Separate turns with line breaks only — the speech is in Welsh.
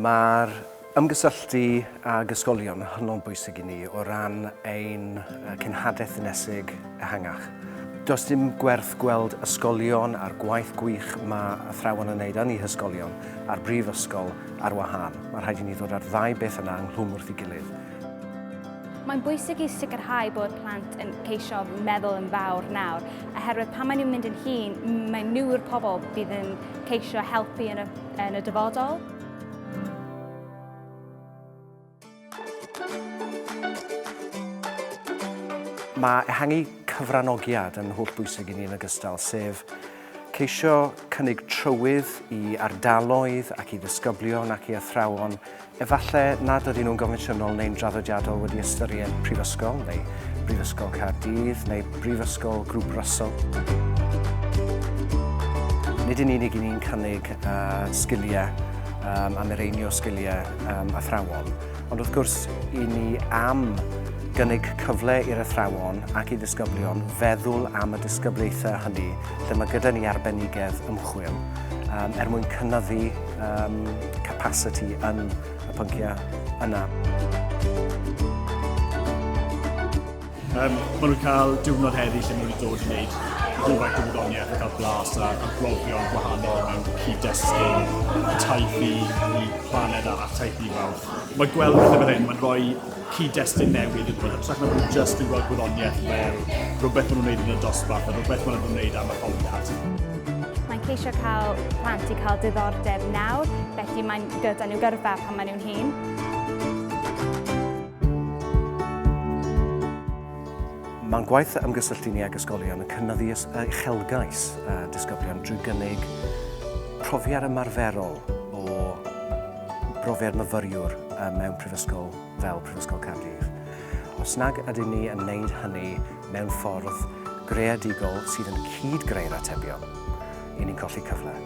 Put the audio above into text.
Mae'r ymgysylltu ag ysgolion yn hynod bwysig i ni o ran ein cenhadaeth ddinesig ehangach. Does dim gwerth gweld ysgolion a'r gwaith gwych mae athrawon yn wneud yn eu hysgolion a'r brifysgol ar wahân. Mae rhaid i ni ddod â'r ddau beth yna ynghlwm wrth ei gilydd.
Mae'n bwysig i sicrhau bod plant yn ceisio meddwl yn fawr nawr, oherwydd pan maen nhw'n mynd yn hŷn, mae nhw yw'r pobl bydd yn ceisio helpu yn y, yn y dyfodol.
Mae ehangu cyfranogiad yn holl bwysig i ni yn ogystal, sef ceisio cynnig trywydd i ardaloedd ac i ddisgyblion ac i athrawon Efallai nad ydyn nhw'n gonfensiynol neu'n draddodiadol wedi ystyried prifysgol, neu Brifysgol Caerdydd, neu Brifysgol Grŵp Russell. Nid yn unig i ni'n cynnig uh, sgiliau um, a mireinio sgiliau um, athrawon, ond wrth gwrs i ni am gynnig cyfle i'r athrawon ac i ddisgyblion feddwl am y disgybliaethau hynny lle mae gyda ni arbenigedd ymchwil um, er mwyn cynyddu um, capacity yn y pynciau yna.
Um, maen nhw'n cael diwrnod heddi lle maen nhw wedi dod i wneud rhywfaint o wyddoniaeth a cael blas ar arbrofion gwahanol mewn cyd-destun taith i, i planed arall, taith i Fawrth. Mae gweld pethau fel hyn, mae'n rhoi cyd-destun newydd iddyn nhw, hytrach na bod nhw jyst yn gweld gwyddoniaeth fel rhywbeth maen nhw'n wneud yn y dosbarth a rhywbeth maen nhw'n wneud am arholiad.
Mae'n ceisio cael plant i cael diddordeb nawr, felly mae'n gyda nhw gyrfa pan maen nhw'n hŷn.
Mae'n gwaith ymgysylltu ni ag ysgolion yn cynyddu uchelgais disgyblion drwy gynnig profiad ymarferol o brofiad myfyriwr mewn prifysgol fel Prifysgol Caerdydd. Os nag ydyn ni yn wneud hynny mewn ffordd greadigol sydd yn cyd-greu'r atebion, i ni'n colli cyfle.